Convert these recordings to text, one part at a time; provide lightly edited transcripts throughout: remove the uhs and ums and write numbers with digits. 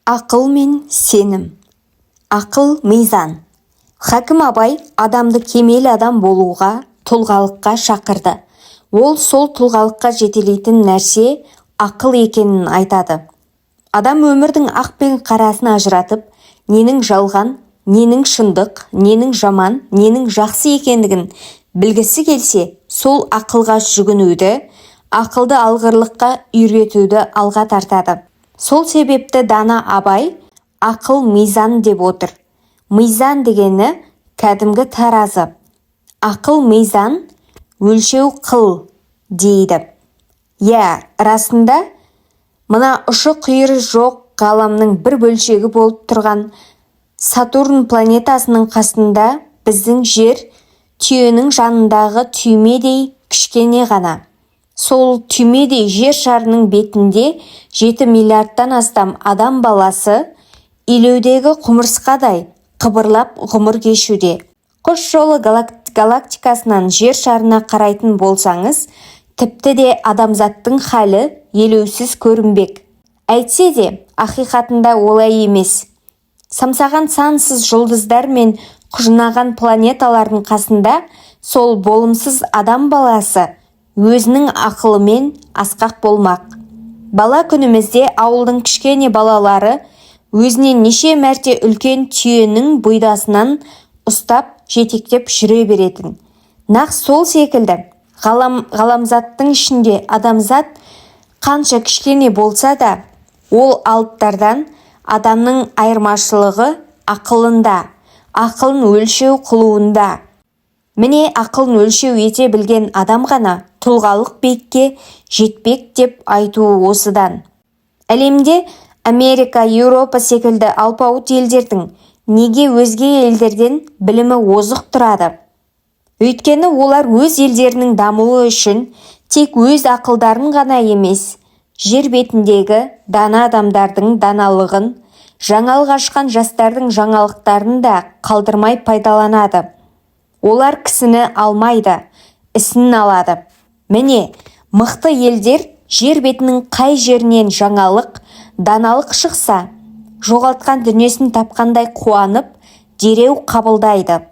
Ақыл мен сенім. Ақыл – мизан. Хакім Абай адамды кемел адам болуға, тұлғалыққа шақырды. Ол сол тұлғалыққа жетелейтін нәрсе ақыл екенін айтады. Адам өмірдің ақ пен қарасын ажыратып, ненің жалған, ненің шындық, ненің жаман, ненің жақсы екендігін білгісі келсе, сол ақылға жүгінуді, ақылды алғырлыққа үйретуді алға тартады. Сол себепті дана Абай «ақыл – мизан» деп отыр. Мизан дегені – кәдімгі таразы. Ақыл – мизан, өлшеу қыл дейді. Иә, расында, мына ұшы-қиыры жоқ ғаламның бір бөлшегі болып тұрған Сатурн планетасының қасында біздің Жер түйенің жанындағы түймедей кішкене ғана. Сол түймедей Жер шарының бетінде 7 миллиардтан астам адам баласы илеудегі құмырсқадай қыбырлап ғұмыр кешуде. Құс жолы галактикасынан Жер шарына қарайтын болсаңыз, тіпті де адамзаттың халі елеусіз көрінбек. Әйтсе де, ақиқатында олай емес. Самсаған сансыз жұлдыздар мен құжынаған планеталардың қасында сол болымсыз адам баласы өзінің ақылымен асқақ болмақ. Бала күнімізде ауылдың кішкене балалары өзінен неше мәрте үлкен түйенің бұйдасынан ұстап, жетектеп жүре беретін. Нақ сол секілді ғаламзаттың ішінде адамзат қанша кішкене болса да, ол алыптардан адамның айырмашылығы ақылында, ақылын өлшеу қылуында. Міне, ақылын өлшеу ете білген адам ғана тұлғалық биікке жетпек деп айтуы осыдан. Әлемде Америка, Еуропа секілді алпауыт елдердің неге өзге елдерден білімі озық тұрады? Өйткені олар өз елдерінің дамуы үшін тек өз ақылдарын ғана емес, жер бетіндегі дана адамдардың даналығын, жаңалық ашқан жастардың жаңалықтарын да қалдырмай пайдаланады. Олар кісіні алмайды, ісін алады. Міне, мықты елдер жер бетінің қай жерінен жаңалық, даналық шықса, жоғалтқан дүниесін тапқандай қуанып, дереу қабылдайды.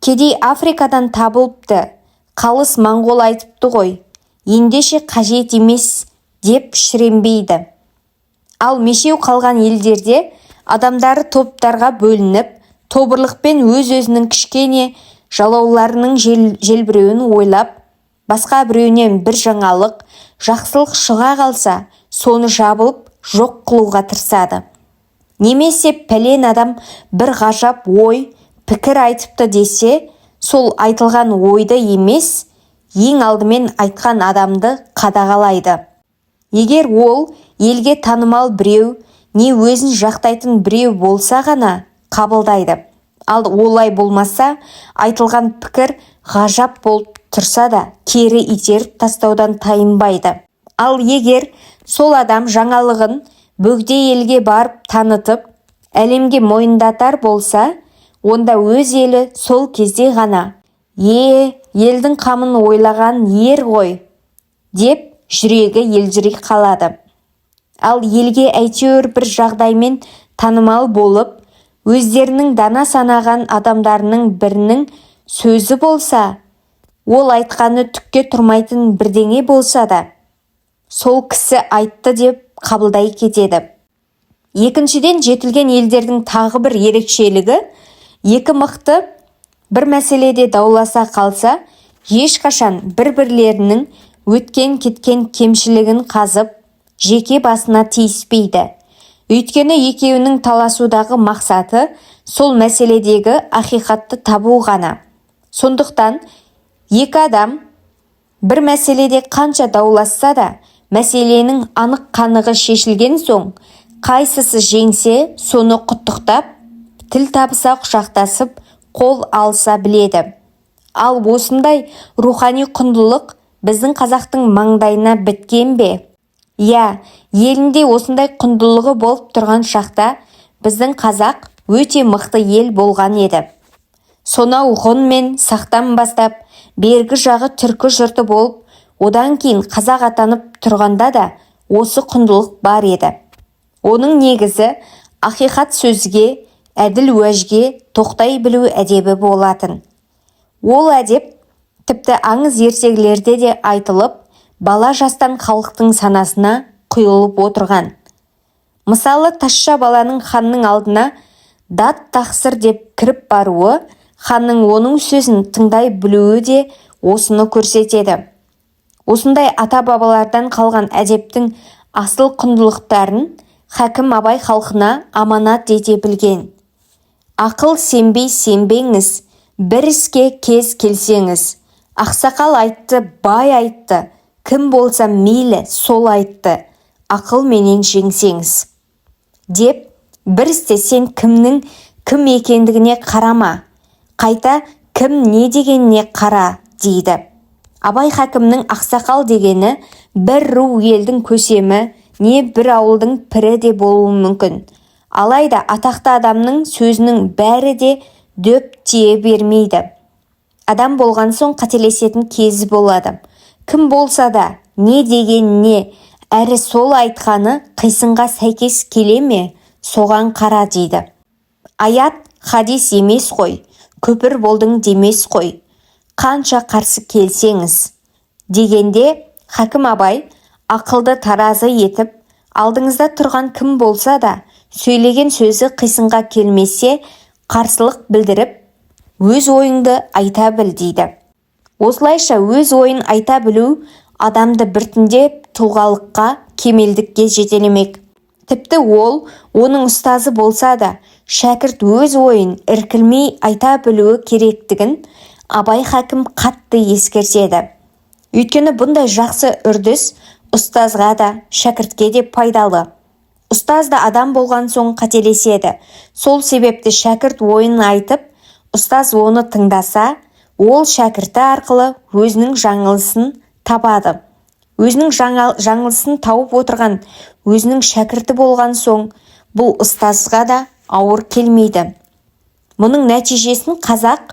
Кедей Африкадан табылыпты, қалыс моңғол айтыпты ғой, ендеше қажет емес деп шіренбейді. Ал мешеу қалған елдерде адамдары топтарға бөлініп, тобырлықпен өз-өзінің кішкене жалауларының желбіреуін ойлап, басқа біреуінен бір жаңалық, жақсылық шыға қалса, соны жабылып жоқ қылуға тырысады. Немесе пәлен адам бір ғажап ой, пікір айтыпты десе, сол айтылған ойды емес, ең алдымен айтқан адамды қадағалайды. Егер ол елге танымал біреу не өзін жақтайтын біреу болса ғана қабылдайды. Ал олай болмаса, айтылған пікір ғажап болып тұрса да, кері итеріп тастаудан тайынбайды. Ал егер сол адам жаңалығын бөгде елге барып танытып, әлемге мойындатар болса, онда өз елі сол кезде ғана «Е, елдің қамын ойлаған ер ғой» деп жүрегі елжірей қалады. Ал елге әйтеуір бір жағдаймен танымал болып, өздерінің дана санаған адамдарының бірінің сөзі болса, ол айтқаны түкке тұрмайтын бірдеңе болса да, сол кісі айтты деп қабылдай кетеді. Екіншіден, жетілген елдердің тағы бір ерекшелігі: екі мықты бір мәселеде дауласа қалса, ешқашан бір-бірлерінің өткен-кеткен кемшілігін қазып, жеке басына тиіспейді. Өйткені екеуінің таласудағы мақсаты сол мәселедегі ақиқатты табу ғана. Сондықтан екі адам бір мәселеде қанша дауласса да, мәселенің анық-қанығы шешілген соң, қайсысы жеңсе, соны құттықтап, тіл табыса құшақтасып, қол алыса біледі. Ал осындай рухани құндылық біздің қазақтың маңдайына біткен бе? Иә, елінде осындай құндылығы болып тұрған шақта біздің қазақ өте мықты ел болған еді. Сонау ғұн мен сақтан бастап, бергі жағы түркі жұрты болып, одан кейін қазақ атанып тұрғанда да осы құндылық бар еді. Оның негізі ақиқат сөзге, әділ уәжге тоқтай білу әдебі болатын. Ол әдеп тіпті аңыз ертегілерде де айтылып, бала жастан халықтың санасына құйылып отырған. Мысалы, тазша баланың ханның алдына «дат тақсыр» деп кіріп баруы, ханның оның сөзін тыңдай білуі де осыны көрсетеді. Осындай ата-бабалардан қалған әдептің асыл құндылықтарын хакім Абай халқына аманат ете білген. Ақыл сенбей сенбеңіз, бір іске кез келсеңіз. Ақсақал айтты, бай айтты, кім болса мейлі сол айтты, ақылменен жеңсеңіз деп, бір істе сен кімнің кім екендігіне қарама, қайта кім не дегеніне қара дейді. Абай хакімнің ақсақал дегені бір ру елдің көсемі не бір ауылдың пірі де болуы мүмкін. Алайда атақты адамның сөзінің бәрі де дөп тие бермейді. Адам болған соң қателесетін кезі болады. Кім болса да не дегеніне, әрі сол айтқаны қисынға сәйкес келе ме, соған қара дейді. Аят, хадис емес қой, күпір болдың демес қой, қанша қарсы келсеңіз дегенде, хакім Абай ақылды таразы етіп, алдыңызда тұрған кім болса да, сөйлеген сөзі қисынға келмесе, қарсылық білдіріп, өз ойыңды айта біл дейді. Осылайша өз ойын айта білу адамды біртіндеп тұлғалыққа, кемелдікке жетелемек. Тіпті ол оның ұстазы болса да, шәкірт өз ойын іркілмей айта білуі керектігін Абай хакім қатты ескертеді. Өйткені бұндай жақсы үрдіс ұстазға да, шәкіртке де пайдалы. Ұстаз да адам болған соң қателеседі. Сол себепті шәкірт ойын айтып, ұстаз оны тыңдаса, ол шәкірті арқылы өзінің жаңылысын табады. Өзінің жаңылысын тауып отырған өзінің шәкірті болған соң, бұл ұстазға да ауыр келмейді. Мұның нәтижесін қазақ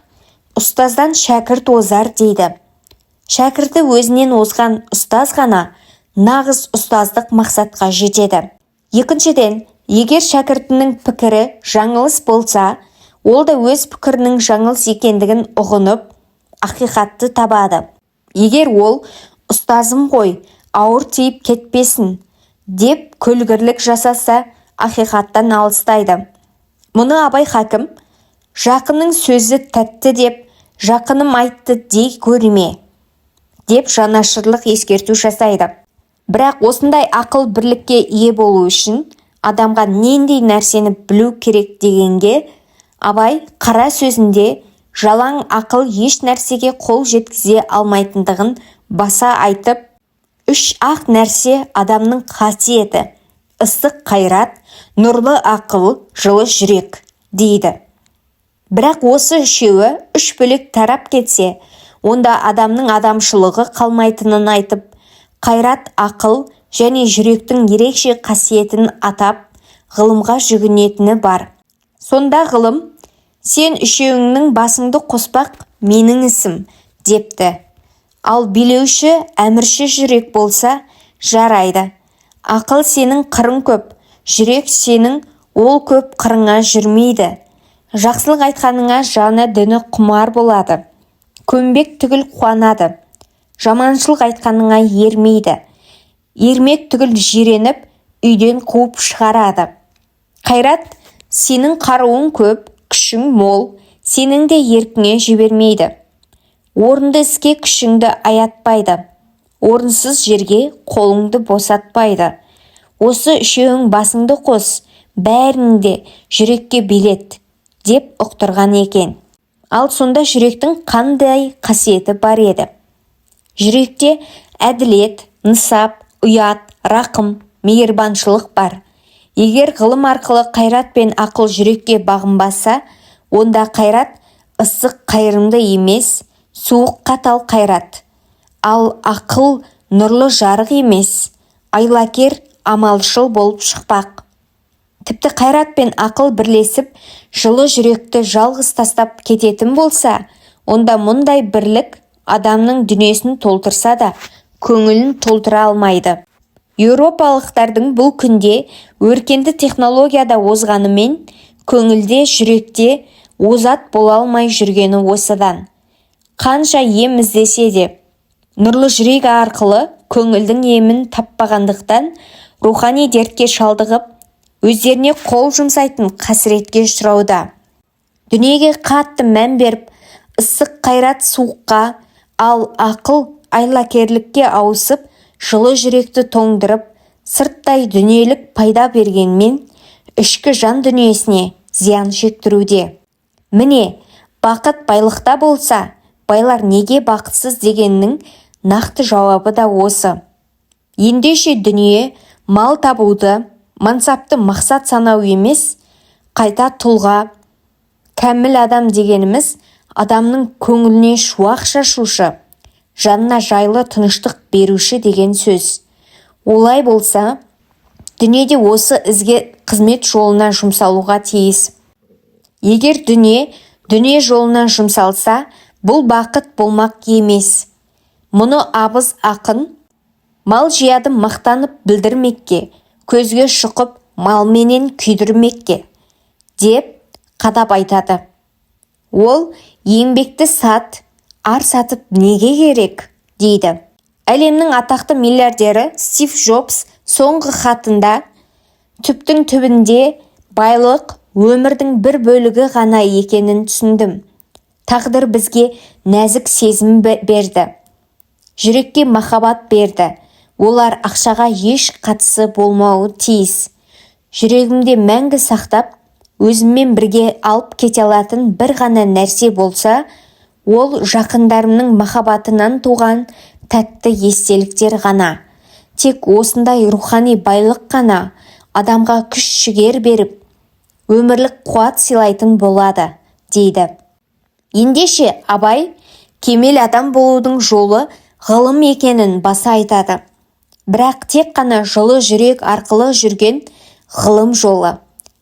«ұстаздан шәкірт озар» дейді. Шәкірті өзінен озған ұстаз ғана нағыз ұстаздық мақсатқа жетеді. Екіншіден, егер шәкіртінің пікірі жаңылыс болса, ол да өз пікірінің жаңылыс екендігін ұғынып, ақиқатты табады. Егер ол ұстазым ғой, ауыр тиіп кетпесін деп көлгірлік жасаса, ақиқаттан алыстайды. Мұны Абай хакім «жақынның сөзі тәтті деп, жақыным айтты дей көрме» деп жанашырлық ескерту жасайды. Бірақ осындай ақыл бірлікке ие болу үшін адамға нендей нәрсені білу керек дегенге, Абай қара сөзінде жалаң ақыл еш нәрсеге қол жеткізе алмайтындығын баса айтып, үш ақ нәрсе адамның қасиеті: ыстық қайрат, нұрлы ақыл, жылы жүрек дейді. Бірақ осы үшеуі үш бөлек тарап кетсе, онда адамның адамшылығы қалмайтынын айтып, қайрат, ақыл және жүректің ерекше қасиетін атап, ғылымға жүгінетіні бар. Сонда ғылым: «Сен үшеуіңнің басыңды қоспақ менің ісім», – депті. Ал билеуші, әмірші жүрек болса, жарайды. Ақыл сенің қырың көп, жүрек сенің ол көп қырыңа жүрмейді. Жақсылық айтқаныңа жаны діні құмар болады. Көнбек түгіл қуанады. Жаманшылық айтқаныңа ермейді. Ермек түгіл жиреніп, үйден қуып шығарады. Қайрат, сенің қаруың көп, күшің мол, сенің де еркіңе жібермейді. Орынды іске күшіңді аятпайды. Орынсыз жерге қолыңды босатпайды. Осы үшеуің басыңды қос, бәрін де жүрекке билет, деп ұқтырған екен. Ал сонда жүректің қандай қасиеті бар еді? Жүректе әділет, нысап, ұят, рақым, мейірбаншылық бар. Егер ғылым арқылы қайрат пен ақыл жүрекке бағынбаса, онда қайрат ыстық қайырымды емес, суық қатал қайрат. Ал ақыл нұрлы жарық емес, айлакер амалшыл болып шықпақ. Тіпті қайрат пен ақыл бірлесіп, жылы жүректі жалғыз тастап кететін болса, онда мұндай бірлік адамның дүниесін толтырса да, көңілін толтыра алмайды. Еуропалықтардың бұл күнде өркенді технологияда озғанымен, көңілде, жүректе озат бола алмай жүргені осыдан. Қанша ем іздесе де, нұрлы жүрек арқылы көңілдің емін таппағандықтан рухани дертке шалдығып, өздеріне қол жұмсайтын қасіретке ұшырауда. Дүниеге қатты мән беріп, ыстық қайрат суыққа, ал ақыл айлакерлікке ауысып, жылы жүректі тоңдырып, сырттай дүниелік пайда бергенмен, ішкі жан дүниесіне зиян шектіруде. Міне, бақыт байлықта болса, байлар неге бақытсыз дегеннің нақты жауабы да осы. Ендеше дүние, мал табуды, мансапты мақсат санау емес, қайта тұлға, кәміл адам дегеніміз адамның көңіліне шуақ шашушы, жанына жайлы тыныштық беруші деген сөз. Олай болса, дүние де осы ізгі қызмет жолына жұмсалуға тиіс. Егер дүние дүние жолына жұмсалса, бұл бақыт болмақ емес. Мұны абыз ақын мал жиядым мақтанып білдірмекке, көзге шұқып малменен күйдірмекке деп қадап айтады. Ол еңбекті сат, ар сатып неге керек дейді. Әлемнің атақты миллиардері Стив Джобс соңғы хатында түптің түбінде байлық өмірдің бір бөлігі ғана екенін түсіндім. Тағдыр бізге нәзік сезім берді. Жүрекке махаббат берді. Олар ақшаға еш қатысы болмауы тиіс. Жүрегімде мәңгі сақтап, өзіммен бірге алып кете алатын бір ғана нәрсе болса, ол жақындарымның махаббатынан туған тәтті естеліктер ғана. Тек осындай рухани байлық қана адамға күш-жігер беріп, өмірлік қуат сыйлайтын болады, дейді. Ендеше Абай кемел адам болудың жолы ғылым екенін баса айтады. Бірақ тек қана жылы жүрек арқылы жүрген ғылым жолы.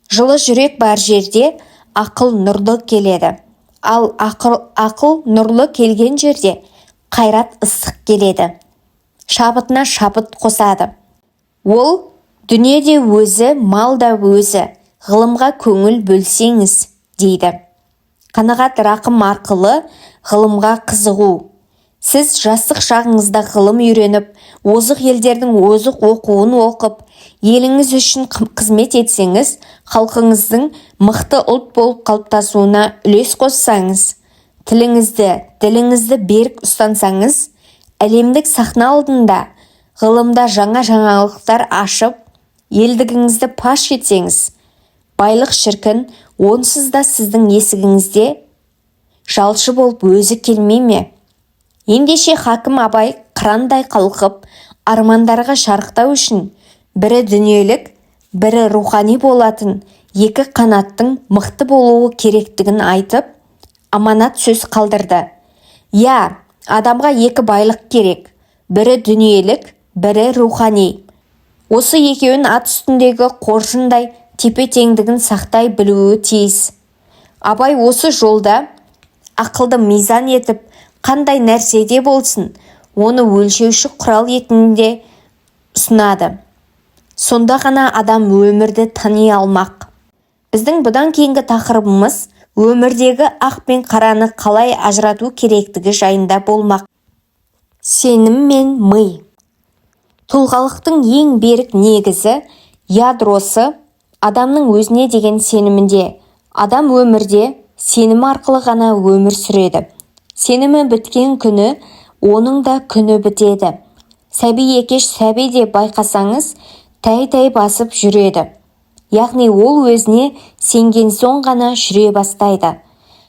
Жылы жүрек бар жерде ақыл нұрлы келеді. Ал ақыл нұрлы келген жерде қайрат ыстық келеді. Шабытына шабыт қосады. Ол дүние де өзі, мал да өзі, ғылымға көңіл бөлсеңіз, дейді. Қанағат рақым арқылы ғылымға қызығу. Сіз жастық шағыңызда ғылым үйреніп, озық елдердің озық оқуын оқып, еліңіз үшін қызмет етсеңіз, халқыңыздың мықты ұлт болып қалыптасуына үлес қоссаңыз, тіліңізді, діліңізді берік ұстансаңыз, әлемдік сахна алдында ғылымда жаңа жаңалықтар ашып, елдігіңізді паш етсеңіз, байлық шіркін онсыз да сіздің есігіңізде жалшы болып өзі келмей ме? Ендеше хакім Абай қырандай қалқып, армандарға шарықтау үшін бірі дүниелік, бірі рухани болатын екі қанаттың мықты болуы керектігін айтып, аманат сөз қалдырды. Иә, адамға екі байлық керек, бірі дүниелік, бірі рухани. Осы екеуін ат үстіндегі қоржындай тепе-теңдігін сақтай білуі тиіс. Абай осы жолда ақылды мизан етіп, қандай нәрседе болсын, оны өлшеуші құрал ретінде ұсынады. Сонда ғана адам өмірді тани алмақ. Біздің бұдан кейінгі тақырыбымыз өмірдегі ақ пен қараны қалай ажырату керектігі жайында болмақ. Сенім мен ми. Тұлғалықтың ең берік негізі, ядросы адамның өзіне деген сенімінде. Адам өмірде сенім арқылы ғана өмір сүреді. Сенімі біткен күні оның да күні бітеді. Сәби екеш сәби де байқасаңыз, тәй-тәй басып жүреді. Яғни ол өзіне сенген соң ғана жүре бастайды.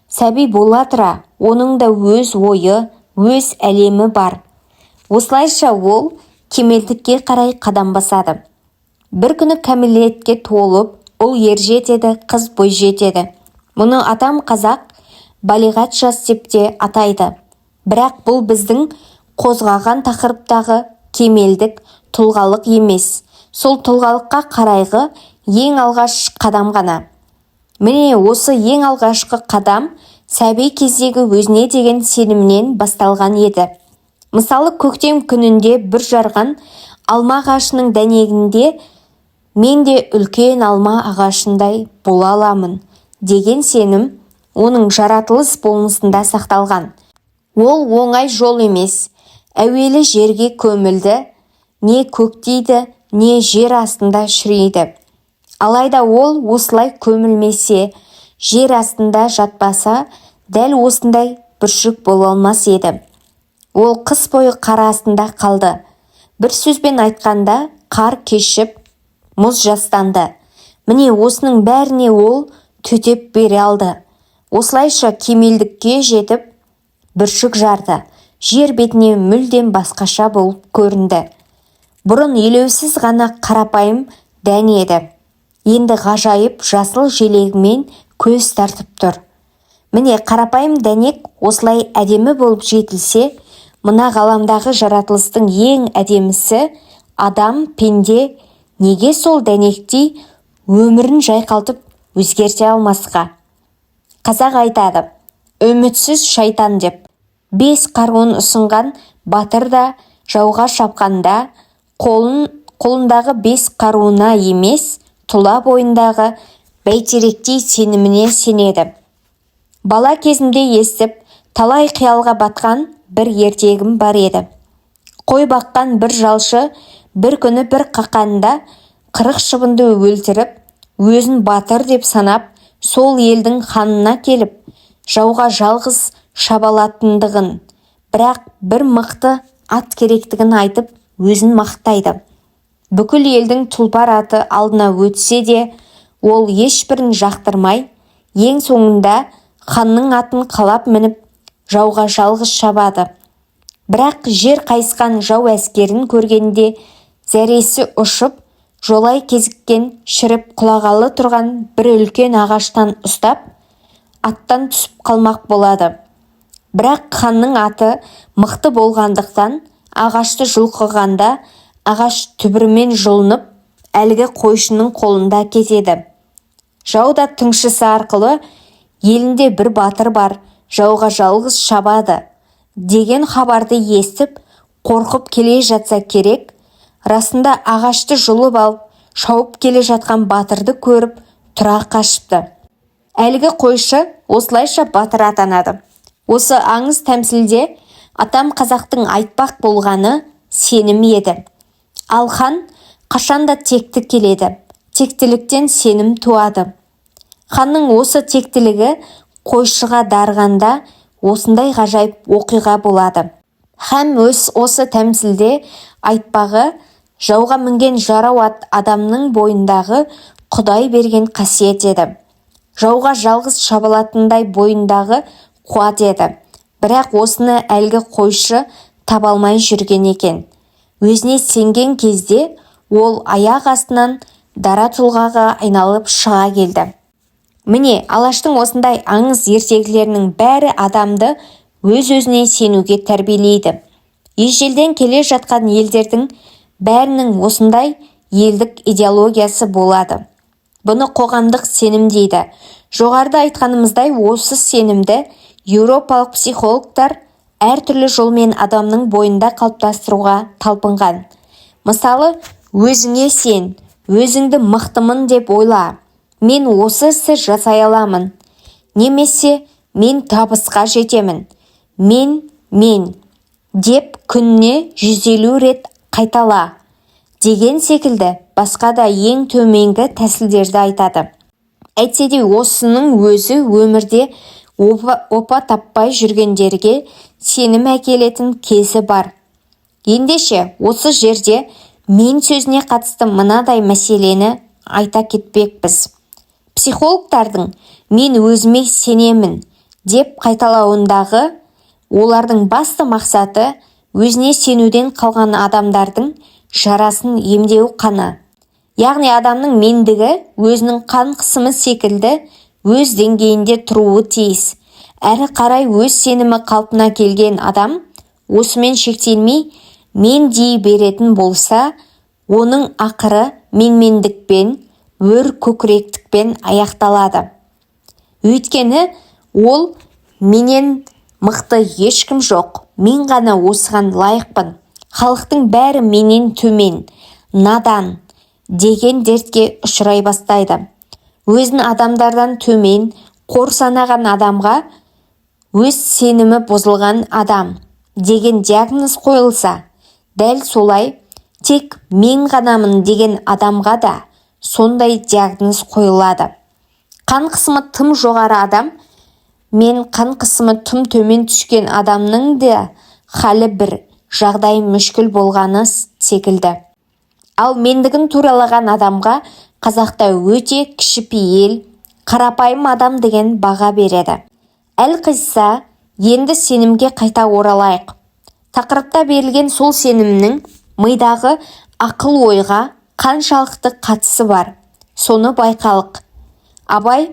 Сәби бола тұра, оның да өз ойы, өз әлемі бар. Осылайша ол кемелдікке қарай қадам басады. Бір күні кәмелетке толып, ұл ержетеді, қыз бойжетеді. Мұны атам қазақ балиғат жас деп те атайды. Бірақ бұл біздің қозғаған тақырыптағы кемелдік, тұлғалық емес. Сол тұлғалыққа қарайғы ең алғаш қадам ғана. Міне осы ең алғашқы қадам сәби кездегі өзіне деген сенімінен басталған еді. Мысалы, көктем күнінде бүр жарған Алма ағашының дәнегінде мен де үлкен алма ағашындай бола аламын деген сенім оның жаратылыс болмысында сақталған. Ол оңай жол емес. Әуелі жерге көмілді, не көктейді, не жер астында шіриді. Алайда ол осылай көмілмесе, жер астында жатпаса, дәл осындай бүршік бола алмас еді. Ол қыс бойы қар астында қалды. Бір сөзбен айтқанда, қар кешіп, мұз жастанды. Міне, осының бәріне ол төтеп бере алды. Осылайша кемелдікке жетіп, бүршік жарды. Жер бетіне мүлдем басқаша болып көрінді. Бұрын елеусіз ғана қарапайым дән еді. Енді ғажайып жасыл желегімен көз тартып тұр. Міне, қарапайым дәнек осылай әдемі болып жетілсе, мына ғаламдағы жаратылыстың ең әдемісі адам, пенде неге сол дәнектей өмірін жайқалтып өзгерте алмасқа? Қазақ айтады, үмітсіз шайтан деп. Бес қаруын ұсынған батыр да жауға шапқанда қолындағы бес қаруына емес, тұла бойындағы бәйтеректей сеніміне сенеді. Бала кезімде естіп, талай қиялға батқан бір ертегім бар еді. Қой баққан бір жалшы бір күні бір қаққанда 40 шыбынды өлтіріп, өзін батыр деп санап, сол елдің ханына келіп, жауға жалғыз шабалатындығын, бірақ бір мықты ат керектігін айтып, өзін мақтайды. Бүкіл елдің тұлпар аты алдына өтсе де, ол ешбірін жақтырмай, ең соңында ханның атын қалап мініп, жауға жалғыз шабады. Бірақ жер қайысқан жау әскерін көргенде зәресі ұшып, жолай кезіккен шіріп құлағалы тұрған бір үлкен ағаштан ұстап, аттан түсіп қалмақ болады. Бірақ ханның аты мықты болғандықтан, ағашты жұлқығанда ағаш түбірімен жұлынып, әлгі қойшының қолында кетеді. Жау да тыңшысы арқылы елінде бір батыр бар, жауға жалғыз шабады деген хабарды естіп, қорқып келе жатса керек, расында ағашты жұлып алып, шауып келе жатқан батырды көріп тұра қашыпты. Әлгі қойшы осылайша батыр атанады. Осы аңыз тәмсілде атам қазақтың айтпақ болғаны сенім еді. Ал хан қашанда текті келеді. Тектіліктен сенім туады. Ханның осы тектілігі қойшыға дарығанда осындай ғажайып оқиға болады. Һәм осы тәмсілде айтпағы, жауға мінген жарау ат адамның бойындағы Құдай берген қасиет еді. Жауға жалғыз шабалатындай бойындағы қуат еді. Бірақ осыны әлгі қойшы таба алмай жүрген екен. Өзіне сенген кезде ол аяқ астынан дара тұлғаға айналып шыға келді. Міне, Алаштың осындай аңыз ертегілерінің бәрі адамды өз-өзіне сенуге тәрбиелейді. Ежелден келе жатқан елдердің бәрінің осындай елдік идеологиясы болады. Бұны қоғамдық сенім дейді. Жоғарыда айтқанымыздай, осы сенімді еуропалық психологтар әртүрлі жолмен адамның бойында қалыптастыруға талпынған. Мысалы, өзіңе сен, өзіңді мықтымын деп ойла, мен осы істі жасай аламын, немесе мен табысқа жетемін, мен деп күніне 150 рет қайтала деген секілді басқа да ең төменгі тәсілдерді айтады. Әйтсе де осының өзі өмірде опа таппай жүргендерге сенім әкелетін кезі бар. Ендеше, осы жерде мен сөзіне қатысты мынадай мәселені айта кетпекпіз. Психологтардың мен өзіме сенемін деп қайталауындағы олардың басты мақсаты өзіне сенуден қалған адамдардың жарасын емдеу қана. Яғни адамның мендігі өзінің қан қысымы секілді өз деңгейінде тұруы тиіс. Әрі қарай өз сенімі қалпына келген адам осымен шектелмей мен дей беретін болса, оның ақыры менмендікпен, өр көкіректікпен аяқталады. Өйткені ол менен мықты ешкім жоқ, мен ғана осыған лайықпын Халықтың бәрі менен төмен, надан деген дертке ұшырай бастайды. Өзін адамдардан төмен, қор санаған адамға өз сенімі бұзылған адам деген диагноз қойылса, дәл солай тек мен ғанамын деген адамға да сондай диагноз қойылады. Қан қысымы тым жоғары адам мен қан қысымы тым төмен түскен адамның да халі бір, жағдайы мүшкіл болғаны секілді. Ал мендігін туралаған адамға қазақта өте кішіпейіл, қарапайым адам деген баға береді. Әлқисса, енді сенімге қайта оралайық. Тақырыпта берілген сол сенімнің мидағы ақыл-ойға қаншалықты қатысы бар, соны байқалық. Абай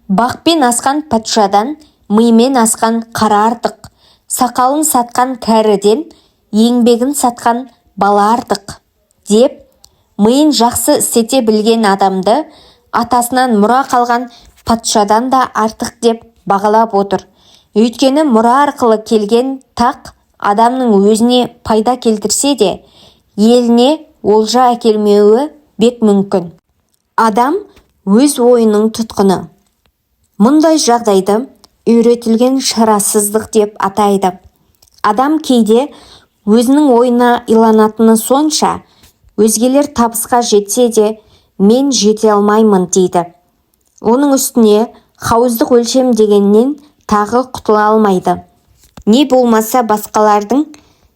бақпен асқан патшадан мимен асқан қара артық, сақалын сатқан кәріден еңбегін сатқан бала артық деп, миын жақсы істете білген адамды атасынан мұра қалған патшадан да артық деп бағалап отыр. Өйткені мұра арқылы келген тақ адамның өзіне пайда келтірсе де, еліне олжа әкелмеуі бек мүмкін. Адам өз ойының тұтқыны. Мұндай жағдайды үйретілген шарасыздық деп атайды. Адам кейде өзінің ойына иланатыны сонша, өзгелер табысқа жетсе де, мен жете алмаймын дейді. Оның үстіне хауыздық өлшем дегеннен тағы құтыла алмайды. Не болмаса басқалардың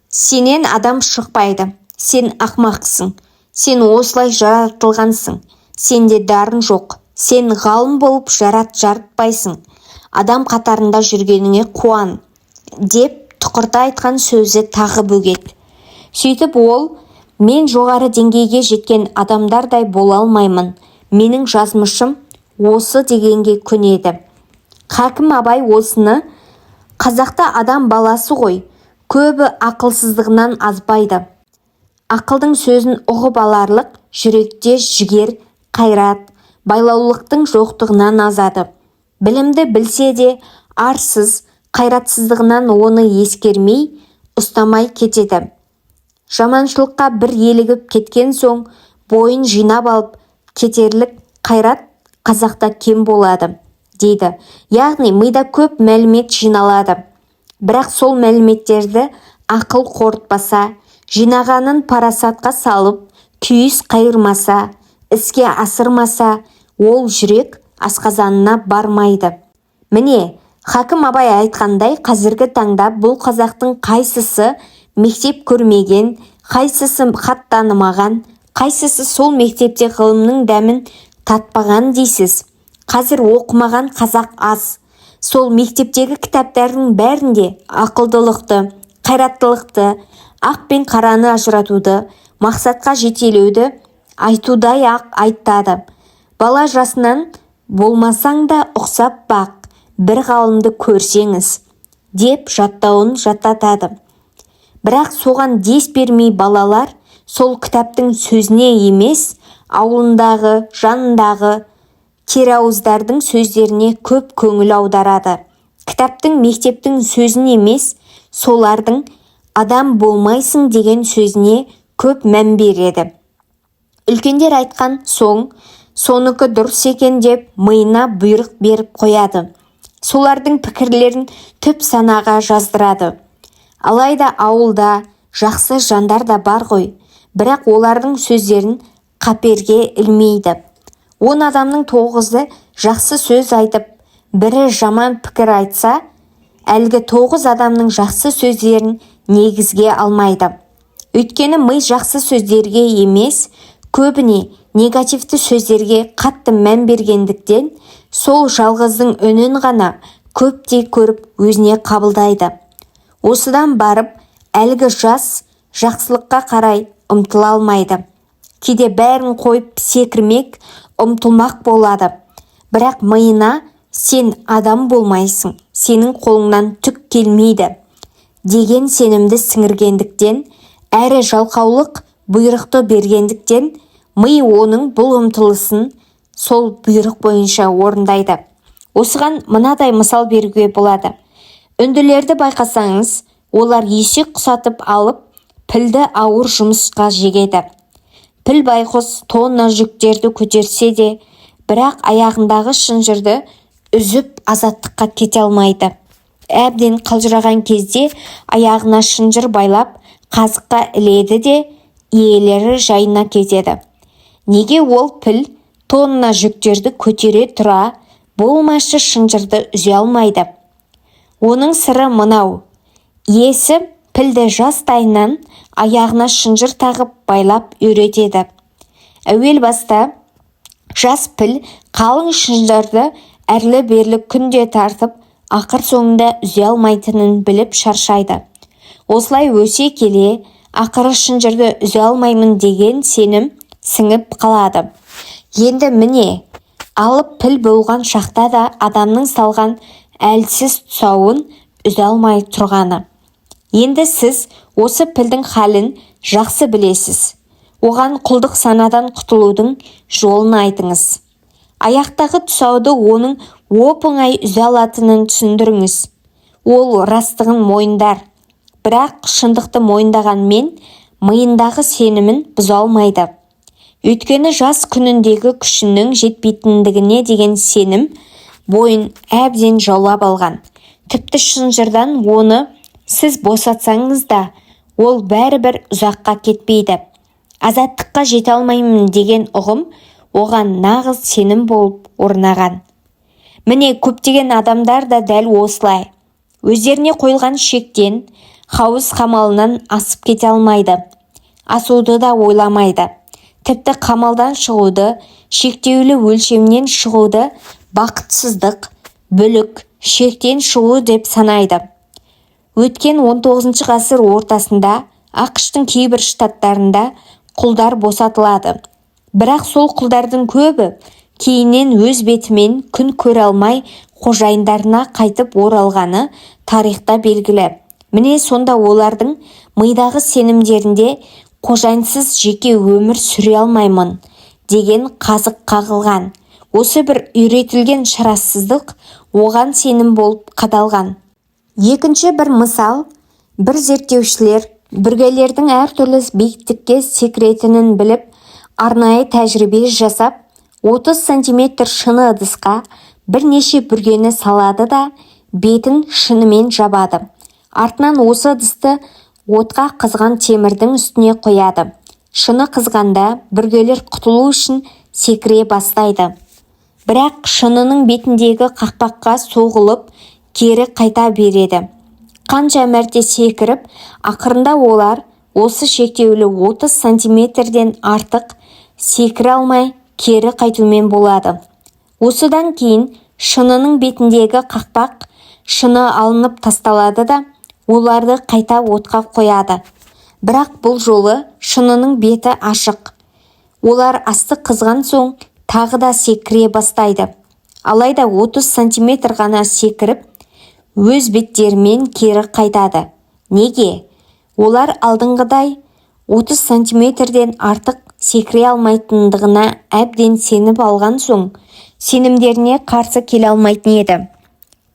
сенен адам шықпайды, сен ақымақсың, сен осылай жаратылғансың, сенде дарын жоқ, сен ғалым болып жарытпайсың, адам қатарында жүргеніңе қуан деп тұқырта айтқан сөзі тағы бөгет. Сөйтіп ол мен жоғары деңгейге жеткен адамдардай бола алмаймын, менің жазмышым осы дегенге көнеді. Хакім Абай осыны қазақта адам баласы ғой, көбі ақылсыздығынан азбайды. Ақылдың сөзін ұғып аларлық жүректе жігер, қайрат, байлаулықтың жоқтығынан азады. Білімді білсе де арсыз, қайратсыздығынан оны ескермей, ұстамай кетеді. Жаманшылыққа бір елігіп кеткен соң бойын жинап алып кетерлік қайрат қазақта кем болады дейді. Яғни мида көп мәлімет жиналады. Бірақ сол мәліметтерді ақыл қорытпаса, жинағанын парасатқа салып, күйіс қайырмаса, іске асырмаса, ол жүрек асқазанына бармайды. Міне, Хакім Абай айтқандай, қазіргі таңда бұл қазақтың қайсысы мектеп көрмеген, қайсысы хат танымаған, қайсысы сол мектепте ғылымның дәмін татпаған дейсіз. Қазір оқымаған қазақ аз. Сол мектептегі кітаптардың бәрінде ақылдылықты, қайраттылықты, ақ пен қараны ажыратуды, мақсатқа жетелеуді айтудай-ақ айтады. Бала жасынан болмасаң да ұқсап бақ, бір ғалымды көрсеңіз деп жаттауын жаттатады. Бірақ соған дес бермей балалар сол кітаптың сөзіне емес, ауылындағы, жанындағы керауыздардың сөздеріне көп көңіл аударады. Кітаптың, мектептің сөзін емес, солардың адам болмайсың деген сөзіне көп мән береді. Үлкендер айтқан соң соныкі дұрыс екен деп миына бұйрық беріп қояды. Солардың пікірлерін түп санаға жаздырады. Алайда ауылда жақсы жандар да бар ғой, бірақ олардың сөздерін қаперге ілмейді. 10 адамның 9-ы жақсы сөз айтып, бірі жаман пікір айтса, әлгі 9 адамның жақсы сөздерін негізге алмайды. Өйткені ми жақсы сөздерге емес, көбіне негативті сөздерге қатты мән бергендіктен, сол жалғыздың үнін ғана көптей көріп өзіне қабылдайды. Осыдан барып әлгі жас жақсылыққа қарай ұмтыла алмайды. Кейде бәрін қойып секірмек, ұмтылмақ болады. Бірақ миына сен адам болмайсың, сенің қолыңнан түк келмейді деген сенімді сіңіргендіктен, әрі жалқаулық бұйрықты бергендіктен, ми оның бұл ұмтылысын сол бұйрық бойынша орындайды. Осыған мынадай мысал беруге болады. Үнділерді байқасаңыз, олар есек құсатып алып, Пілді ауыр жұмысқа жегеді. Піл байғұс тонна жүктерді көтерсе де, бірақ аяғындағы шынжырды үзіп азаттыққа кете алмайды. Әбден қалжыраған кезде аяғына шынжыр байлап, қазыққа іледі де, иелері жайына кетеді. Неге ол піл тонна жүктерді көтере тұра болмашы шынжырды үзе алмайды? Оның сыры мынау: иесі пілді жастайынан аяғына шынжыр тағып байлап үйретеді. Әуел баста жас піл қалың шынжырды әрлі-берлі күнде тартып, ақыр соңында үзе алмайтынын біліп шаршайды. Осылай өсе келе ақыры шынжырды үзе алмаймын деген сенім сіңіп қалады. Енді міне, алып піл болған шақта да адамның салған әлсіз тұсауын үзе алмай тұрғаны. Енді сіз осы пілдің халін жақсы білесіз. Оған құлдық санадан құтылудың жолын айтыңыз. Аяқтағы тұсауды оның оп-оңай үзе алатынын түсіндіріңіз. Ол растығын мойындар. Бірақ шындықты мойындағанмен миындағы сенімін бұза алмайды. Өйткені жас күніндегі күшінің жетпейтіндігіне деген сенім бойын әбден жаулап алған. Тіпті шынжырдан оны сіз босатсаңыз да, ол бәрібір ұзаққа кетпейді. Азаттыққа жете алмаймын деген ұғым оған нағыз сенім болып орнаған. Міне, көптеген адамдар да дәл осылай. Өздеріне қойылған шектен, хауыз қамалынан асып кете алмайды. Асуды да ойламайды. Тіпті қамалдан шығуды, шектеулі өлшемнен шығуды бақытсыздық, бүлік, шектен шығу деп санайды. Өткен 19 ғасыр ортасында АҚШ-тың кейбір штаттарында құлдар босатылады. Бірақ сол құлдардың көбі кейіннен өз бетімен күн көре алмай қожайындарына қайтып оралғаны тарихта белгілі. Міне, сонда олардың мидағы сенімдерінде қожайынсыз жеке өмір сүре алмаймын деген қазық қағылған. Осы бір үйретілген шарасыздық оған сенім болып қадалған. Екінші бір мысал: бір зерттеушілер бүргелердің әртүрлі биіктікке секіретінін біліп, арнайы тәжірибе жасап, 30 сантиметр шыны ыдысқа бірнеше бүргені салады да, бетін шынымен жабады. Артынан осы ыдысты отқа қызған темірдің үстіне қояды. Шыны қызғанда бүргелер құтылу үшін секіре бастайды. Бірақ шынының бетіндегі қақпаққа соғылып, кері қайта береді. Қанша мәрте секіріп, ақырында олар осы шектеулі 30 сантиметрден артық секіре алмай кері қайтумен болады. Осыдан кейін шынының бетіндегі қақпақ шыны алынып тасталады да, оларды қайта отқа қояды. Бірақ бұл жолы шынының беті ашық. Олар асты қызған соң тағы да секіре бастайды. Алайда 30 сантиметр ғана секіріп, өз беттерімен кері қайтады. Неге? Олар алдыңғыдай 30 сантиметрден артық секіре алмайтындығына әбден сеніп алған соң, сенімдеріне қарсы келе алмайтын еді.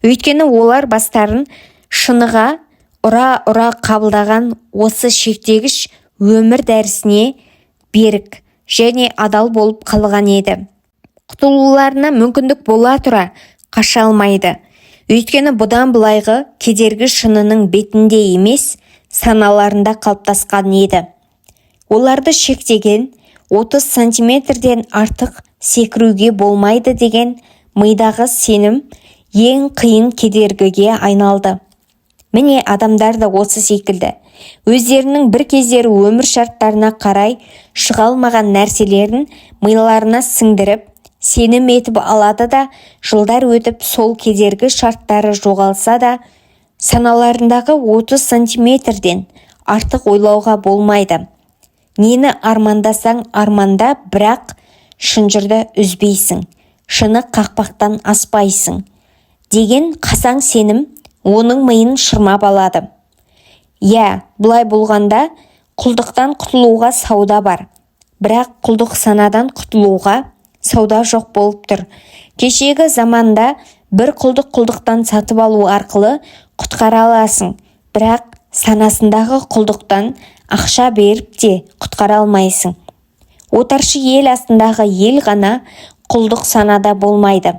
Өйткені олар бастарын шыныға ұра-ұра қабылдаған осы шектегіш өмір дәрісіне берік және адал болып қалған еді. Құтылуларына мүмкіндік бола тұра қаша алмайды. Өйткені бұдан былайғы кедергі шынының бетінде емес, саналарында қалыптасқан еді. Оларды шектеген 30 сантиметрден артық секіруге болмайды деген мидағы сенім ең қиын кедергіге айналды. Міне, адамдар да осы секілді. Өздерінің бір кездері өмір шарттарына қарай шыға алмаған нәрселерін миларына сіңдіріп, сенім етіп алады да, жылдар өтіп сол кедергі шарттары жоғалса да, саналарындағы 30 сантиметрден артық ойлауға болмайды, нені армандасаң арманда, бірақ шынжырды үзбейсің, шыны қақпақтан аспайсың деген қасаң сенім оның миын шырмап алады. Иә, бұлай болғанда құлдықтан құтылуға сауда бар, бірақ құлдық санадан құтылуға сауда жоқ болып тұр. Кешегі заманда бір құлды құлдықтан сатып алу арқылы құтқара аласың, бірақ санасындағы құлдықтан Ақша беріп те құтқара алмайсың. Отаршы ел астындағы ел ғана құлдық санада болмайды.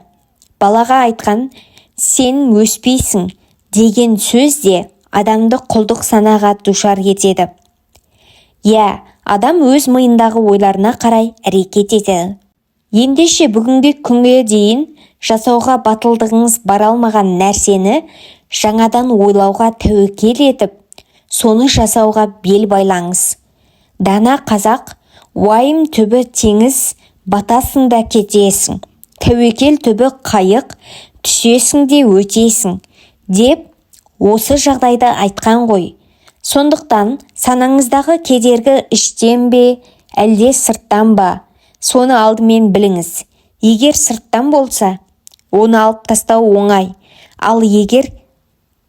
Балаға айтқан «сен өспейсің» деген сөз де адамды құлдық санаға душар етеді. Иә, адам өз миындағы ойларына қарай әрекет етеді. Ендеше бүгінгі күнге дейін жасауға батылдығыңыз бара алмаған нәрсені жаңадан ойлауға тәуекел етіп, соны жасауға бел байлаңыз. Дана қазақ: «Уайым түбі теңіз, батасың да кетесің, тәуекел түбі қайық, түсесің де өтесің», – деп осы жағдайды айтқан ғой. Сондықтан санаңыздағы кедергі іштен бе, әлде сырттан ба, соны алдымен біліңіз. Егер сырттан болса, оны алып тастау оңай. Ал егер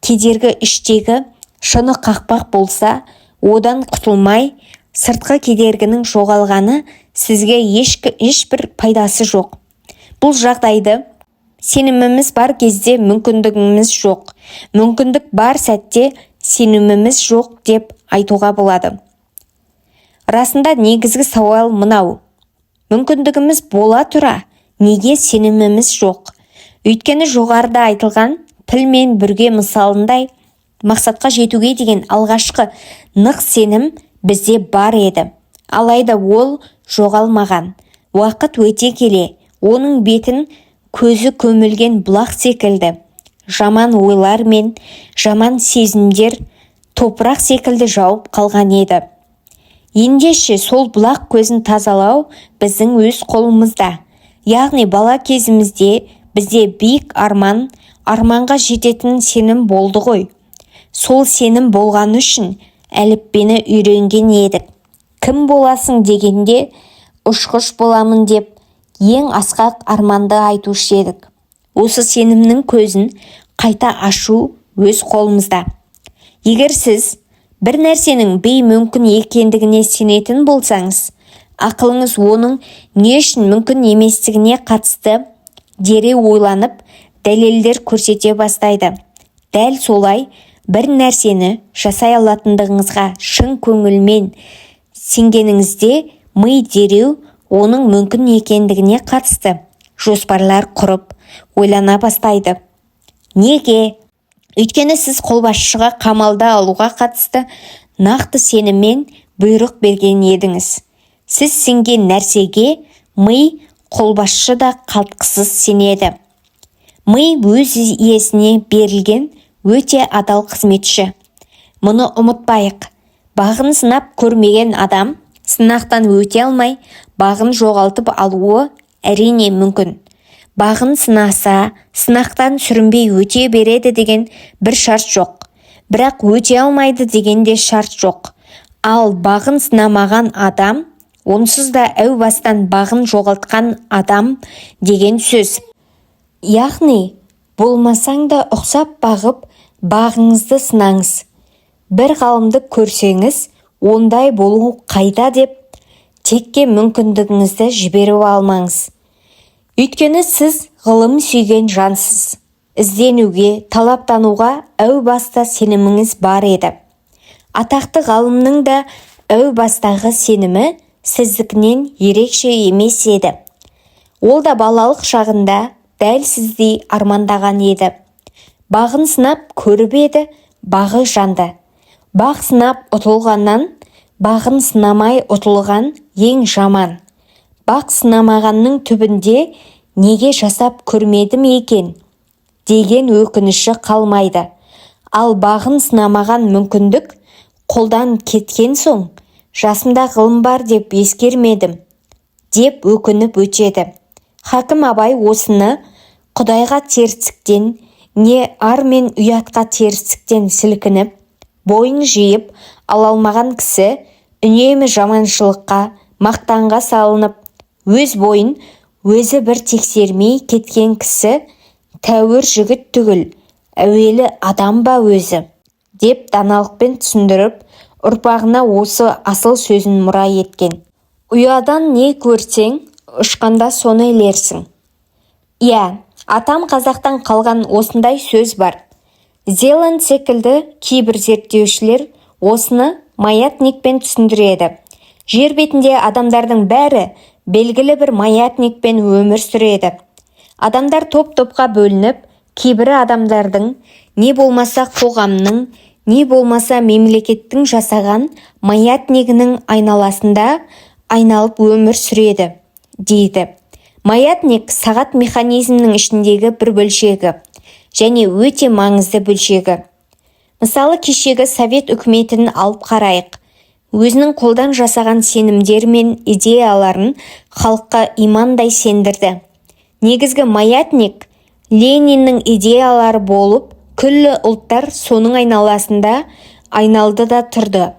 кедергі іштегі шыны қақпақ болса, одан құтылмай, сыртқы кедергінің жоғалғаны сізге ешбір пайдасы жоқ. Бұл жағдайды сеніміміз бар кезде мүмкіндігіміз жоқ, мүмкіндік бар сәтте сеніміміз жоқ деп айтуға болады. Расында, негізгі сауал мынау: мүмкіндігіміз бола тұра неге сеніміміз жоқ? Өйткені жоғарыда айтылған піл мен бүрге мысалындай, мақсатқа жетуге деген алғашқы нық сенім бізде бар еді. Алайда ол жоғалмаған. Уақыт өте келе оның бетін көзі көмілген бұлақ секілді жаман ойлар мен жаман сезімдер топырақ секілді жауып қалған еді. Ендеше сол бұлақ көзін тазалау біздің өз қолымызда. Яғни бала кезімізде бізде биік арман, арманға жететін сенім болды ғой. Сол сенім болғаны үшін әліппені үйренген едік. Кім боласың дегенде, ұшқыш боламын деп ең асқақ арманды айтушы едік. Осы сенімнің көзін қайта ашу өз қолымызда. Егер сіз бір нәрсенің беймүмкін екендігіне сенетін болсаңыз, ақылыңыз оның не үшін мүмкін еместігіне қатысты дереу ойланып, дәлелдер көрсете бастайды. Дәл солай, бір нәрсені жасай алатындығыңызға шын көңілмен сенгеніңізде, ми дереу оның мүмкін екендігіне қатысты жоспарлар құрып, ойлана бастайды. Неге? Өйткені сіз қолбасшыға қамалды алуға қатысты нақты сеніммен бұйрық берген едіңіз. Сіз сенген нәрсеге ми, қолбасшы да қалтқысыз сенеді. Ми өз иесіне берілген өте адал қызметші. Мұны ұмытпайық. Бағын сынап көрмеген адам сынақтан өте алмай, бағын жоғалтып алуы, әрине, мүмкін. Бағын сынаса, сынақтан сүрінбей өте береді деген бір шарт жоқ, бірақ өте алмайды деген де шарт жоқ. Ал бағын сынамаған адам онсыз да әу бастан бағын жоғалтқан адам деген сөз. Яғни болмасаң да ұқсап бағып, бағыңызды сынаңыз. Бір ғалымды көрсеңіз, ондай болу қайда деп текке мүмкіндігіңізді жіберіп алмаңыз. Өйткені сіз ғылым сүйген жансыз. Ізденуге, талаптануға әу баста сеніміңіз бар еді. Атақты ғалымның да әу бастағы сенімі сіздікінен ерекше емес еді. Ол да балалық шағында дәл сіздей армандаған еді. Бағын сынап көріп еді, бағы жанды. Бақ сынап ұтылғаннан, бағын сынамай ұтылған ең жаман. Бақ сынамағанның түбінде неге жасап көрмедім екен деген өкініші қалмайды. Ал бағын сынамаған мүмкіндік қолдан кеткен соң, жасымда ғылым бар деп ескермедім деп өкініп өтеді. Хакім Абай осыны құдайға терістіктен, не ар мен ұятқа терістіктен сілкініп, бойын жиып ала алмаған кісі үнемі жаманшылыққа, мақтанға салынып, өз бойын өзі бір тексермей кеткен кісі тәуір жігіт түгіл, әуелі адам ба өзі деп даналықпен түсіндіріп, ұрпағына осы асыл сөзін мұра еткен. Ұядан не көрсең, ұшқанда соны ілерсің. Иә, атам қазақтан қалған осындай сөз бар. Зеланд секілді кейбір зерттеушілер осыны Маятникпен түсіндіреді. Жер бетінде адамдардың бәрі белгілі бір маятникпен өмір сүреді. Адамдар топ-топқа бөлініп, кейбірі адамдардың, не болмаса қоғамның, не болмаса мемлекеттің жасаған маятнигінің айналасында айналып өмір сүреді, дейді. Маятник сағат механизмінің ішіндегі бір бөлшегі және өте маңызды бөлшегі. Мысалы, кешегі Совет үкіметін алып қарайық. Өзінің қолдан жасаған сенімдері мен идеяларын халыққа имандай сендірді. Негізгі маятник Лениннің идеялары болып, күллі ұлттар соның айналасында айналды да тұрды.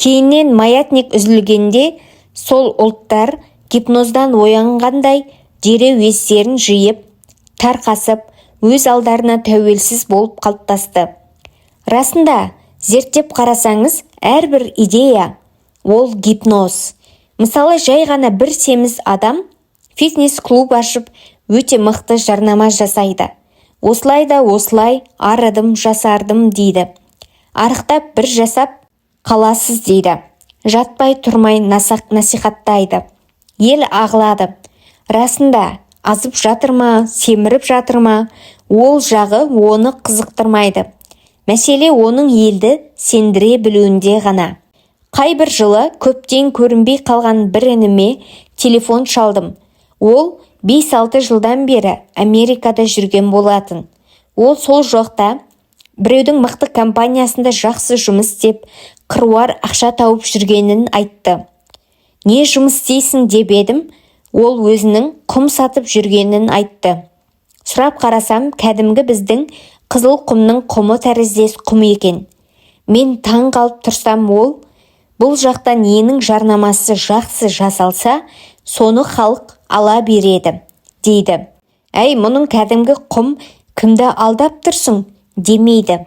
Кейіннен маятник үзілгенде сол ұлттар гипноздан оянғандай дереу естерін жиып, тарқасып, өз алдарына тәуелсіз болып қалыптасты. Расында, зерттеп қарасаңыз, әрбір идея – ол гипноз. Мысалы, жай ғана бір семіз адам фитнес-клуб ашып, өте мықты жарнама жасайды. Осылай да осылай арыдым, жасардым дейді. Арықтап бір жасап қаласыз дейді. Жатпай тұрмай насихаттайды. Ел ағылады. Расында, азып жатыр ма, семіріп жатыр ма, ол жағы оны қызықтырмайды. Мәселе оның елді сендіре білуінде ғана. Қай бір жылы көптен көрінбей қалған бір ініме телефон шалдым. Ол 5-6 жылдан бері Америкада жүрген болатын. Ол сол жақта біреудің мықты компаниясында жақсы жұмыс істеп, қыруар ақша тауып жүргенін айтты. Не жұмыс істейсің деп едім, ол өзінің құм сатып жүргенін айтты. Сұрап қарасам, кәдімгі біздің қызыл құмның құмы тәріздес құм екен. Мен таң қалып тұрсам, ол: «Бұл жақта ненің жарнамасы жақсы жасалса, соны халық ала береді», – дейді. Әй, мұның кәдімгі құм, кімді алдап тұрсың демейді.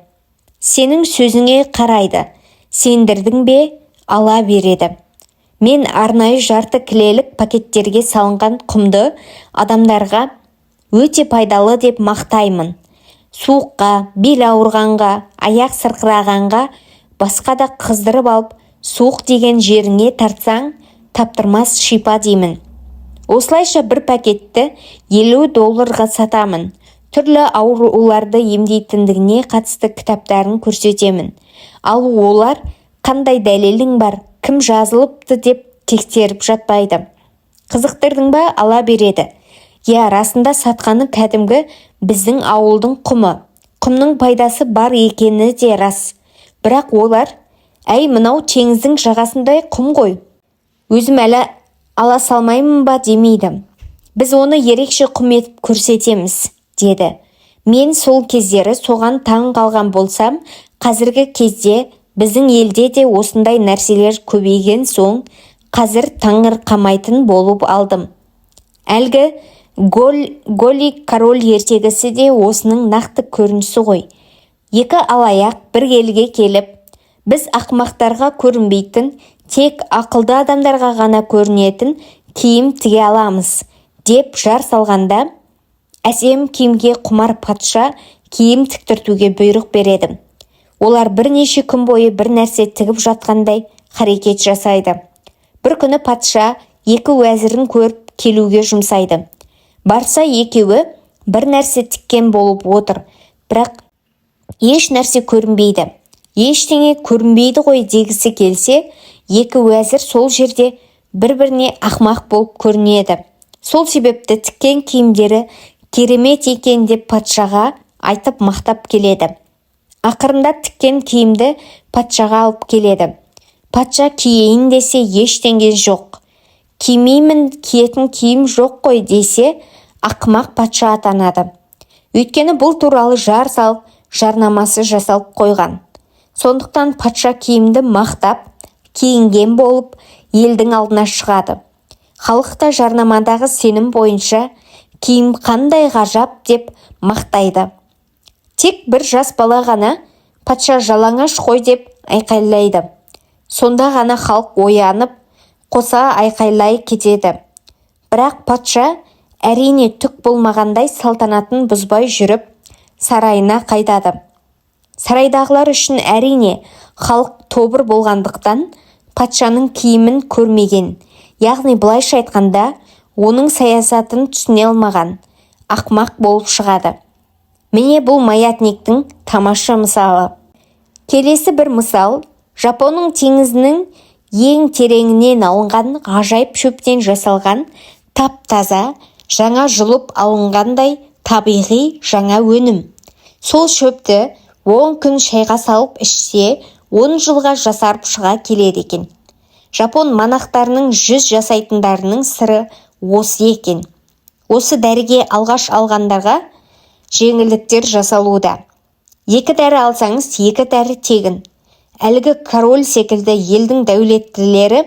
Сенің сөзіңе қарайды. Сендірдің бе, ала береді. Мен арнайы жарты кілелік пакеттерге салынған құмды адамдарға өте пайдалы деп мақтаймын. Суыққа, бел ауырғанға, аяқ сырқырағанға, басқа да қыздырып алып, суық тиген жеріңе тартсаң, таптырмас шипа деймін. Осылайша бір пакетті 50 долларға сатамын. Түрлі ауруларды емдейтіндігіне қатысты кітаптарын көрсетемін. Ал олар қандай дәлелің бар, кім жазылыпты деп тексеріп жатпайды. Қызықтырдың ба, ала береді. Иә, расында сатқаны кәдімгі біздің ауылдың құмы. Құмның пайдасы бар екені де рас. Бірақ олар: «Әй, мынау теңіздің жағасындай құм ғой, өзім әлі ала салмаймын ба?» демейді. Біз оны ерекше құм етіп көрсетеміз, деді. Мен сол кездері соған таң қалған болсам, қазіргі кезде біздің елде де осындай нәрселер көбейген соң, қазір таңырқамайтын болып алдым. Әлгі Голый король ертегісі де осының нақты көрінісі ғой. Екі алаяқ бір елге келіп, «Біз ақымақтарға көрінбейтін, тек ақылды адамдарға ғана көрінетін киім тіге аламыз», деп жар салғанда, әсем киімге құмар патша киім тіктіртуге бұйрық береді. Олар бірнеше күн бойы бір нәрсе тігіп жатқандай харекет жасайды. Бір күні патша екі уәзірін көріп келуге жұмсайды. Барса, екеуі бір нәрсе тіккен болып отыр, бірақ еш нәрсе көрінбейді. Ештеңе көрінбейді ғой дегісі келсе, екі уәзір сол жерде бір-біріне ақымақ болып көрінеді. Сол себепті тіккен киімдері керемет екен деп патшаға айтып мақтап келеді. Ақырында тіккен киімді патшаға алып келеді. Патша киейін десе, ештеңе жоқ. Кимеймін, киетін киім жоқ қой десе, ақымақ патша атанады. Өйткені бұл туралы жар салып, жарнамасы жасалып қойған. Сондықтан патша киімді мақтап, киінген болып елдің алдына шығады. Халық та жарнамадағы сенім бойынша киім қандай ғажап деп мақтайды. Тек бір жас бала ғана «Патша жалаңаш қой» деп айқайлайды. Сонда ғана халық оянып, қоса айқайлай кетеді. Бірақ патша, әрине, түк болмағандай салтанатын бұзбай жүріп сарайына қайтады. Сарайдағылар үшін, әрине, халық тобыр болғандықтан, патшаның киімін көрмеген, яғни былайша айтқанда, оның саясатын түсіне алмаған ақымақ болып шығады. Міне, бұл маятниктің тамаша мысалы. Келесі бір мысал: Жапонның теңізінің ең тереңінен алынған ғажайып шөптен жасалған тап-таза, жаңа жұлып алынғандай табиғи жаңа өнім. Сол шөпті 10 күн шайға салып ішсе, 10 жылға жасарып шыға келеді екен. Жапон монахтарының 100 жасайтындарының сыры осы екен. Осы дәріге алғаш алғандарға жеңілдіктер жасалуда: екі дәрі алсаңыз, екі дәрі тегін. Әлгі король секілді елдің дәулеттілері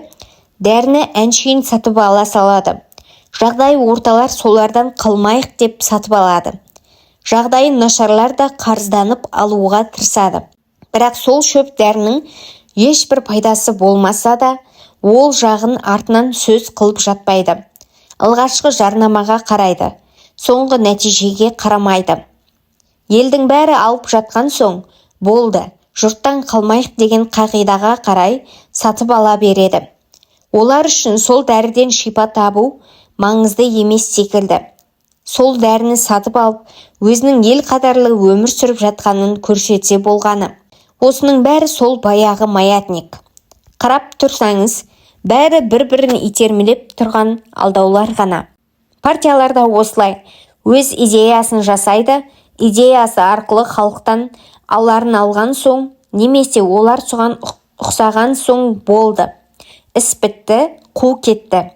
дәріні әншейін сатып ала салады. Жағдайы орталар солардан қалмайық деп сатып алады. Жағдайы нашарлар да қарызданып алуға тырысады. Бірақ сол шөп дәрінің ешбір пайдасы болмаса да, ол жағын артынан сөз қылып жатпайды. Алғашқы жарнамаға қарайды, соңғы нәтижеге қарамайды. Елдің бәрі алып жатқан соң болды, жұрттан қалмайық деген қағидаға қарай сатып ала береді. Олар үшін сол дәріден шипа табу маңызды емес секілді. Сол дәріні сатып алып, өзінің ел қатарлы өмір сүріп жатқанын көрсетсе болғаны. Осының бәрі сол баяғы маятник. Қарап тұрсаңыз, бәрі бір-бірін итермелеп тұрған алдаулар ғана. Партиялар да осылай өз идеясын жасайды. Идеясы арқылы халықтан аларын алған соң немесе олар соған ұқсаған соң, болды, іс бітті, қу кетті.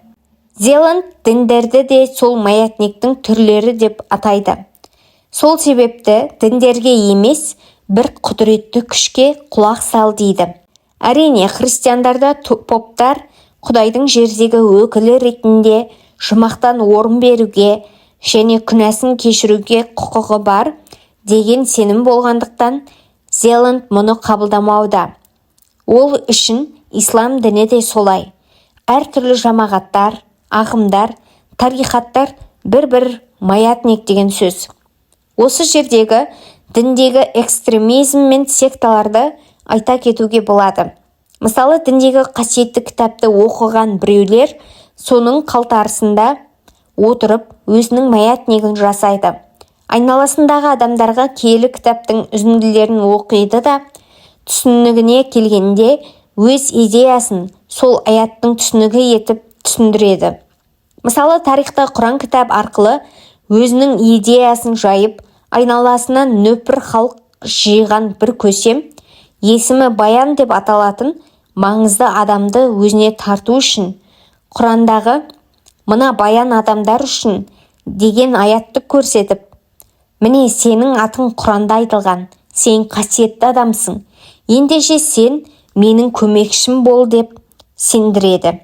Зеланд діндерді де сол маятниктің түрлері деп атайды. Сол себепті діндерге емес, бір құдіретті күшке құлақ сал дейді. Әрине, христиандарда поптар құдайдың жердегі өкілі ретінде жұмақтан орын беруге және күнәсін кешіруге құқығы бар деген сенім болғандықтан, Зеланд мұны қабылдамауда. Ол үшін ислам діні де солай. Әртүрлі жамағаттар, ағымдар, тарихаттар бір-бір маятник деген сөз. Осы жердегі діндегі экстремизм мен секталарды айта кетуге болады. Мысалы, діндегі қасиетті кітапты оқыған біреулер соның қалтарысында отырып, өзінің маятнигін жасайды. Айналасындағы адамдарға киелі кітаптың үзінділерін оқиды да, түсінігіне келгенде өз идеясын сол аяттың түсінігі етіп түсіндіреді. Мысалы, тарихта Құран кітап арқылы өзінің идеясын жайып, айналасына нөпір халық жиған бір көсем, есімі Баян деп аталатын маңызды адамды өзіне тарту үшін Құрандағы «Мына баян адамдар үшін» деген аятты көрсетіп, «Міне, сенің атың Құранда айтылған, сен қасиетті адамсың, ендеше сен менің көмекшім бол» деп сендіреді.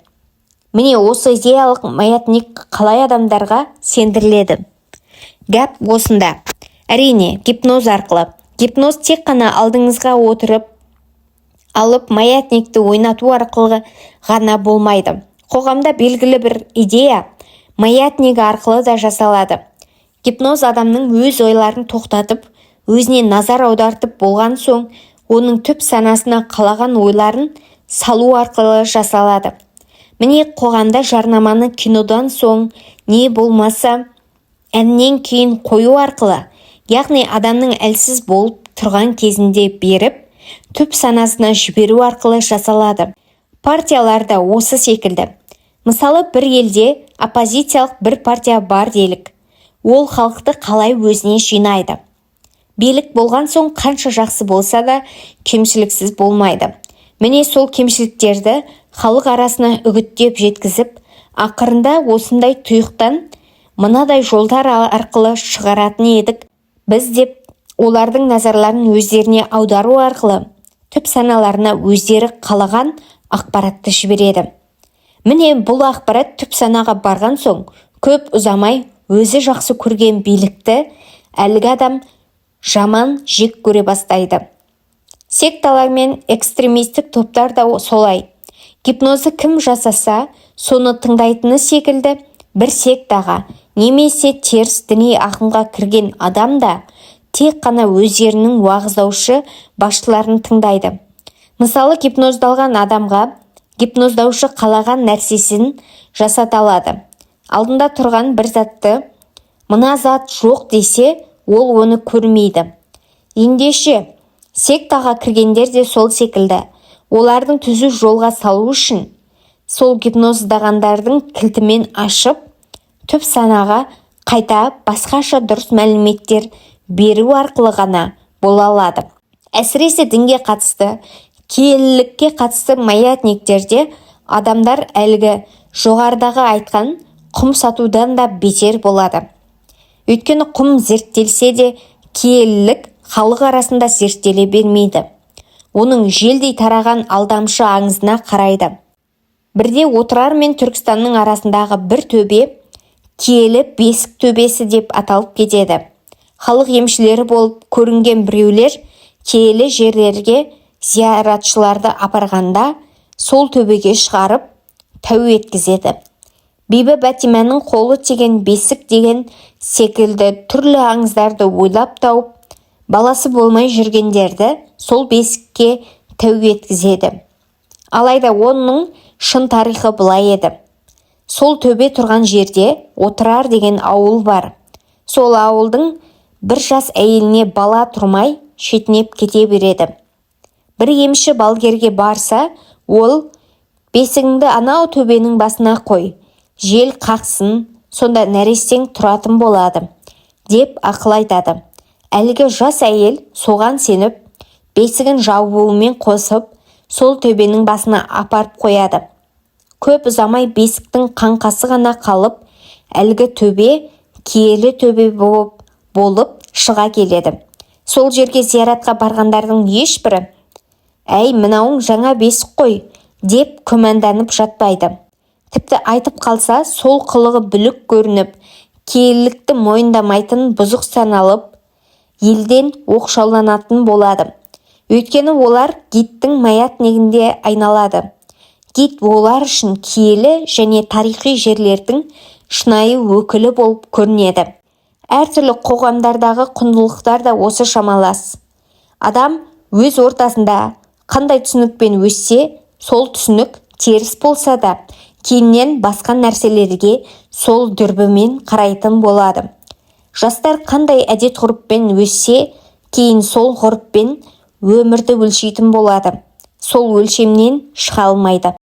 Міне, осы идеялық маятник қалай адамдарға сендіріледі? Гәп осында. Әрине, гипноз арқылы. Гипноз тек қана алдыңызға отырып алып маятникті ойнату арқылы ғана болмайды. Қоғамда белгілі бір идея маятнигі арқылы да жасалады. Гипноз адамның өз ойларын тоқтатып, өзіне назар аудартып болған соң, оның түп санасына қалаған ойларын салу арқылы жасалады. Міне, қоғамда жарнаманы кинодан соң, не болмаса әннен кейін қою арқылы, яғни адамның әлсіз болып тұрған кезінде беріп, түп санасына жіберу арқылы жасалады. Партиялар да осы секілді. Мысалы, бір елде оппозициялық бір партия бар делік. Ол халықты қалай өзіне жинайды? Билік болған соң, қанша жақсы болса да, кемшіліксіз болмайды. Міне, сол кемшіліктерді халық арасына үгіттеп жеткізіп, ақырында осындай тұйықтан мынадай жолдар арқылы шығаратын едік біз деп, олардың назарларын өздеріне аудару арқылы түп саналарына өздері қалаған ақпаратты жібереді. Міне, бұл ақпарат түп санаға барған соң, көп ұзамай өзі жақсы көрген билікті әлгі адам жаман жек көре бастайды. Секталар мен экстремистік топтар да солай. Гипнозды кім жасаса, соны тыңдайтыны секілді, бір сектаға немесе теріс діни ағымға кірген адам да Тек қана өздерінің уағыздаушы басшыларын тыңдайды. Мысалы, гипноздалған адамға гипноздаушы қалаған нәрсесін жасата алады. Алдында тұрған бір затты «мына зат жоқ» десе, ол оны көрмейді. Ендеше, сектаға кіргендер де сол секілді. Олардың түзу жолға салу үшін сол гипноздағандардың кілтімен ашып, түп санаға қайта басқаша дұрыс мәліметтер беру арқылы ғана бола алады. Әсіресе дінге қатысты, киелілікке қатысты маятниктерде адамдар әлгі жоғарыдағы айтқан құм сатудан да бетер болады. Өйткені құм зерттелсе де, киелілік халық арасында зерттеле бермейді. Оның желдей тараған алдамшы аңызына қарайды. Бірде Отырар мен Түркістанның арасындағы бір төбе киелі бесік төбесі деп аталып кетеді. Халық емшілері болып көрінген біреулер киелі жерлерге зияратшыларды апарғанда, сол төбеге шығарып тәу еткізеді. Бибі Бәтиманың қолы тиген бесік деген секілді түрлі аңыздарды ойлап тауып, баласы болмай жүргендерді сол бесікке тәу еткізеді. Алайда оның шын тарихы былай еді. Сол төбе тұрған жерде Отырар деген ауыл бар. Сол ауылдың бір жас әйеліне бала тұрмай, шетінеп кете береді. Бір емші балгерге барса, ол: «Бесігіңді анау төбенің басына қой, жел қақсын, сонда нәрестең тұратын болады», – деп ақыл айтады. Әлгі жас әйел соған сеніп, бесігін жабуымен қосып, сол төбенің басына апарып қояды. Көп ұзамай бесіктің қаңқасы ғана қалып, әлгі төбе киелі төбе болып шыға келеді. Сол жерге зияратқа барғандардың ешбірі: «Әй, мынауың жаңа бесік қой», – деп күмәнданып жатпайды. Тіпті айтып қалса, сол қылығы бүлік көрініп, киелілікті мойындамайтын бұзық саналып, елден оқшауланатын болады. Өйткені олар гидтің маятнигіне айналады. Гид олар үшін киелі және тарихи жерлердің шынайы өкілі болып көрінеді. Әртүрлі қоғамдардағы құндылықтар да осы шамалас. Адам өз ортасында қандай түсінікпен өссе, сол түсінік теріс болса да, кейіннен басқа нәрселерге сол дүрбімен қарайтын болады. Жастар қандай әдет-ғұрыппен өссе, кейін сол ғұрыппен өмірді өлшейтін болады, сол өлшемнен шыға алмайды.